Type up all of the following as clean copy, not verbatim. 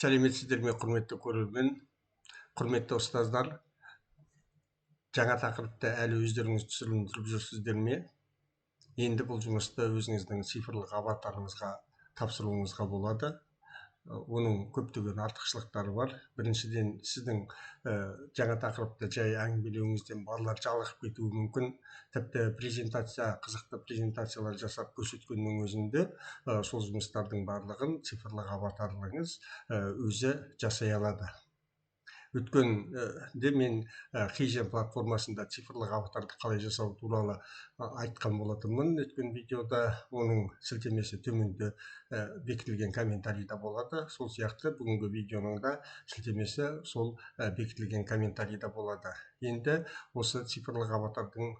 Сәлеметсіздер ме, құрметті көрермен, құрметті ұстаздар. Жаңа тақырыпты әлі өздеріңіз түсіндіріп жүрсіздер ме? Енді бұл жұмысты өзіңіздің цифрлық аватарыңызға тапсыруыңызға болады. Оның көптеген артықшылықтары бар. Біріншіден, сіздің жаңа тақырыпты жай әңгімелеуіңізден балалар жалығып кетуі мүмкін. Тіпті презентация, қызықты презентациялар жасап көрсеткеннің өзінде сол жұмыстардың барлығын цифрлық аватарларыңыз өзі жасай алады. Өткенде мен HeyGen платформасында цифрлық аватарды қалай жасау туралы айтқан болатынмын. Өткен видеода оның сілтемесі төменде бекітілген комментарийда болады. Сол сияқты бүгінгі видеоның да сілтемесі сол бекітілген комментарийда болады. Енді осы цифрлық аватардың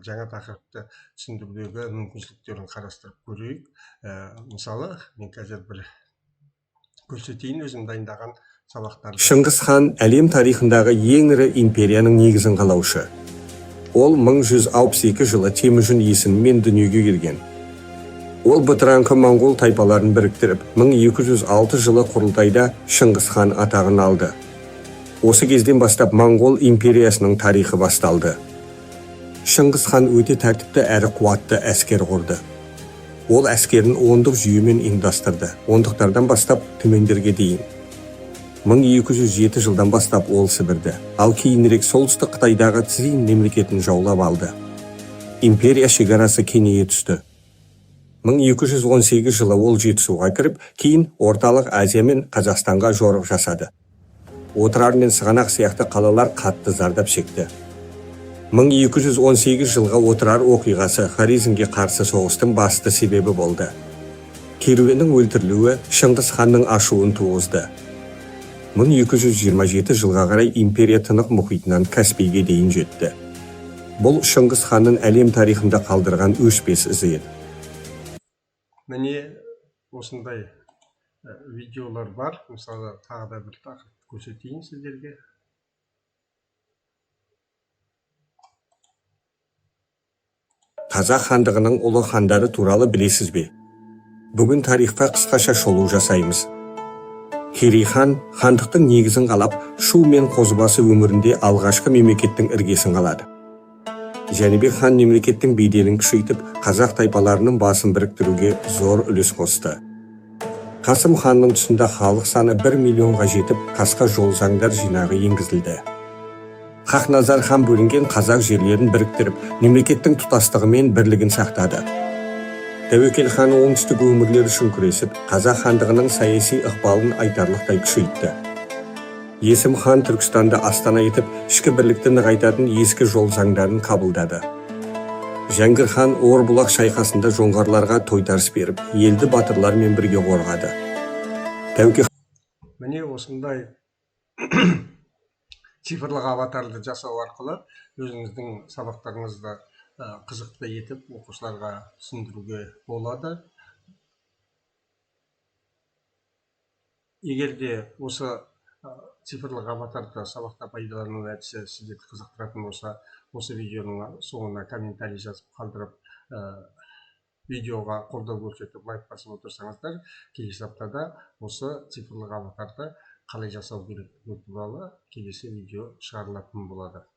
жаңа тақырыпты түсіндірудегі мүмкіншіліктерін қарастырып көрейік. Мысалы, мен қазір бір көрсетейін өзім дайындаған сабақтарды. Шыңғыс хан әлем тарихындағы ең ірі империяның негізін қалаушы. Ол 1162 жылы Темүжін есімімен дүниеге келген. Ол бытыраңқы моңғол тайпаларын біріктіріп, 1206 жылы құрылтайда Шыңғыс хан атағын алды. Осы кезден бастап Моңғол империясының тарихы басталды. Шыңғыс хан өте тәртіпті әрі қуатты әскер құрды. Ол әскерін ондық жүйемен ұйымдастырды. Ондықтардан бастап түмендерге дейін. 1207 жылдан бастап ол Сібірді, ал кейінірек солтүстік Қытайдағы Цзинь мемлекетін жаулап алды. Империя шекарасы кеңейе түсті. 1218 жылы ол Жетісуға кіріп, кейін Орталық Азия мен Қазақстанға жорық жасады. Отырар мен Сығанақ сияқты қалалар қатты зардап шекті. 1218 жылғы Отырар оқиғасы Хорезмге қарсы соғыстың басты себебі болды. Керуеннің өлтірілуі Шыңғыс ханның ашуын туғызды. 1227 жылға қарай империя Тынық мұхитынан Каспийге дейін жетті. Бұл Шыңғыс ханның әлем тарихында қалдырған өшпес ізі еді. Міне, осындай видеолар бар. Мысалы, тағы да бір тақырып көрсетейін сіздерге. Қазақ хандығының ұлы хандары туралы білесіз бе? Бүгін тарихқа қысқаша шолу жасаймыз. Керей хан хандықтың негізін қалап, Шу мен Қозыбасы өңірінде алғашқы мемлекеттің іргесін қалады. Жәнібек хан мемлекеттің беделін күшейтіп, қазақ тайпаларының басын біріктіруге зор үлес қосты. Қасым ханның тұсында халық саны 1 миллионға жетіп, қасқа жол заңдар жинағы енгізілді. Хақназар хан бөлінген қазақ жерлерін біріктіріп, мемлекеттің тұтастығы мен бірлігін сақтады. Тәуекел хан оңтүстік өңірлер үшін күресіп, қазақ хандығының саяси ықпалын айтарлықтай күшейтті. Есім хан Түркістанды астана етіп, ішкі бірлікті нығайтатын ескі жол заңдарын қабылдады. Жәңгір хан Орбұлақ шайқасында жоңғарларға тойтарыс беріп, елді батырлармен бірге қорғады. Тәуке Міне, осындай цифрлық аватарды жасау арқылы өзіңіздің сабақтарыңызды қызықты етіп оқушыларға түсіндіруге болады. Егер де осы цифрлық аватарды сабақта пайдалану әдісі сіздерді қызықтыратын болса, осы видеоның соңына комментарий жазып қалдырып, видеоға қолдау көрсетіп лайк басып отырсаңыздар, келесі аптада осы цифрлық аватарды қалай жасау керектігі туралы келесі видео шығарылатын болады.